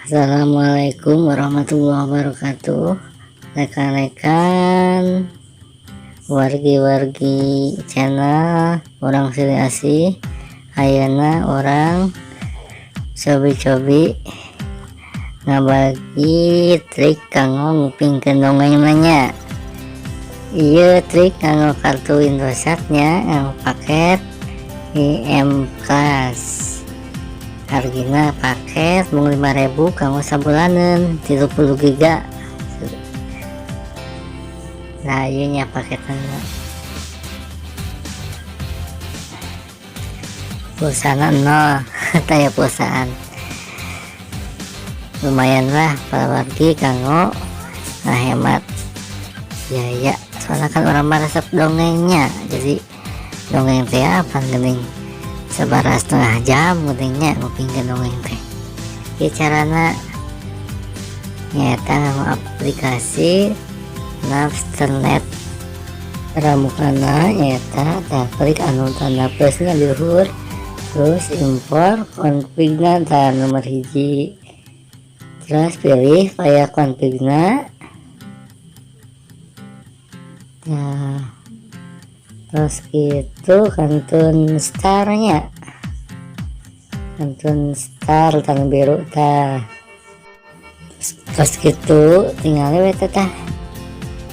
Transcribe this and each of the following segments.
Assalamualaikum warahmatullahi wabarakatuh, rekan-rekan, wargi-wargi channel Urang Silih Asih. Ayeuna urang cobi-cobi ngabagi trik kanggo ngupingkeun dongeng nya. Ieu trik kanggo kartu Indosatnya, kanggo paket IM Plus. Hargina paket mung 5000 kanggo sabulaneun 30 giga. Nah, ieu nya paketan pulsana nol, taya pulsaan. Lumayan lah para wargi kanggo ngahemat biaya, soalnya kan urang mah resep dongengnya. Jadi dongeng teh apa geuning sabaraha setengah jam geuning nya ngupingkeun dongeng teh. Ieu carana nyaeta nganggo aplikasi Napsternet. Cara mukana nyaeta tah, klik anu tanda plusnya di luhur, terus impor configna tah nomor 1, terus pilih file configna. Nah, terus gitu kantun starnya, kantun star tanda biru tah. Terus gitu tinggal we tah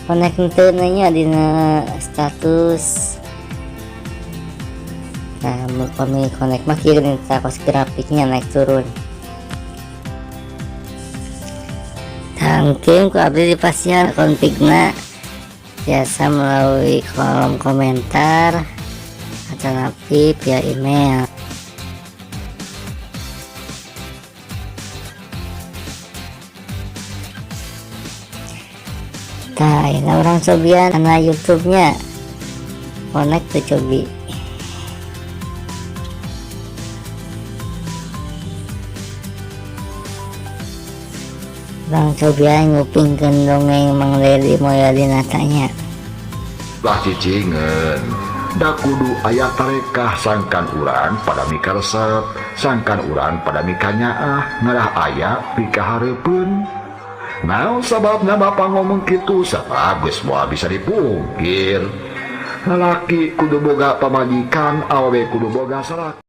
connect nya dina status. Nah, upami connect mah kieu geuning tah, kos grafiknya naik turun. Tangkim ku abdi dipasihan configna biasa melalui kolom komentar atau napi via email. Nah, ini urang cobian karena YouTube-nya connect tuh. Cobi urang cobian ngupingkeun dongeng Mang Deddy Mulyadi natanya. Lah, cicingeun da kudu aya tarekah, sangkan urang pada mikaresep, sangkan urang pada mikanyaah, ngarah aya pikahareupeun. Naon sababna Bapak ngomong kitu? Sabab geus moal bisa dipungkir, lalaki kudu boga pamajikan, awewe kudu boga salaki.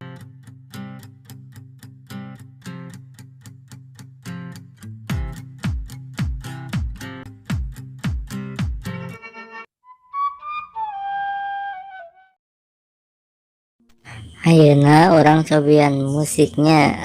Ayeuna urang cobian musiknya.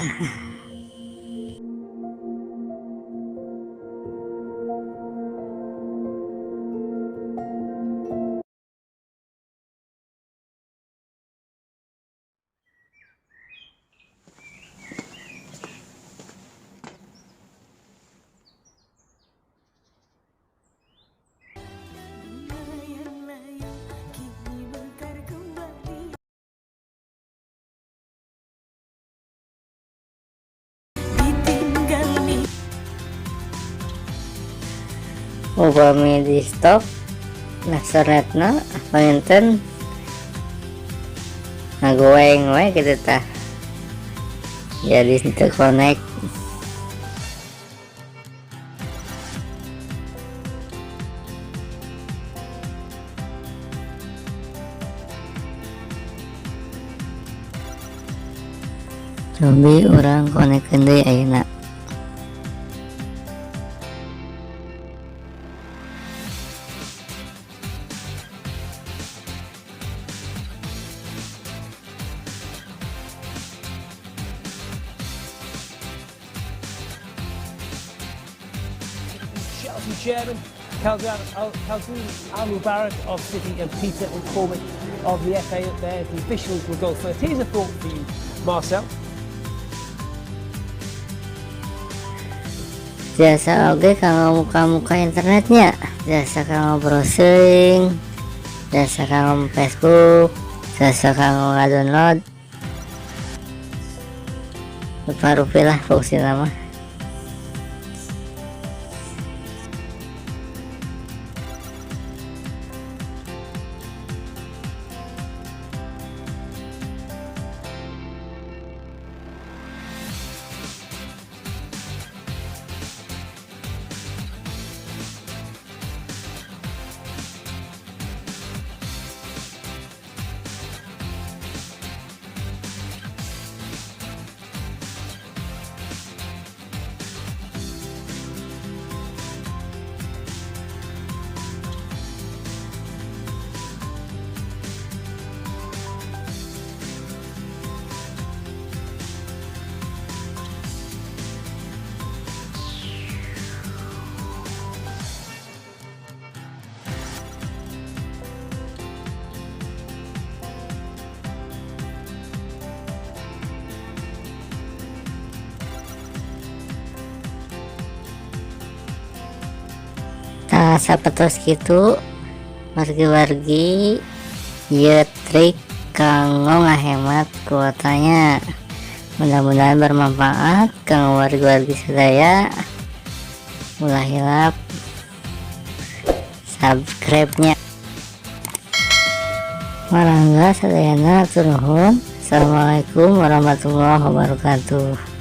Melayang-layang kini mekar kembali, ditinggal nih. Upami di stop Napsternetna panginten ngagoeng we gitu tah, jadi teu connect. Cobi urang konekkeun deui ayeuna. Chelsea chairman Khaldoon Al Mubarak of City and Peter McCormick of the FA up there. The officials will go first. Here's a thought for you, Marcel. Jasa oge kanggo muka-muka internetnya, jasa kanggo browsing, jasa kanggo Facebook, jasa kanggo ngadownload, rupa-rupi lah fungsina mah. Sapertos kitu, wargi-wargi, ieu trik kanggo ngahemat kuotanya. Mudah-mudahan bermanfaat kanggo wargi-wargi sadaya. Ulah hilap subscribe nya. Mangga sadayana, nuhun. Assalamualaikum warahmatullahi wabarakatuh.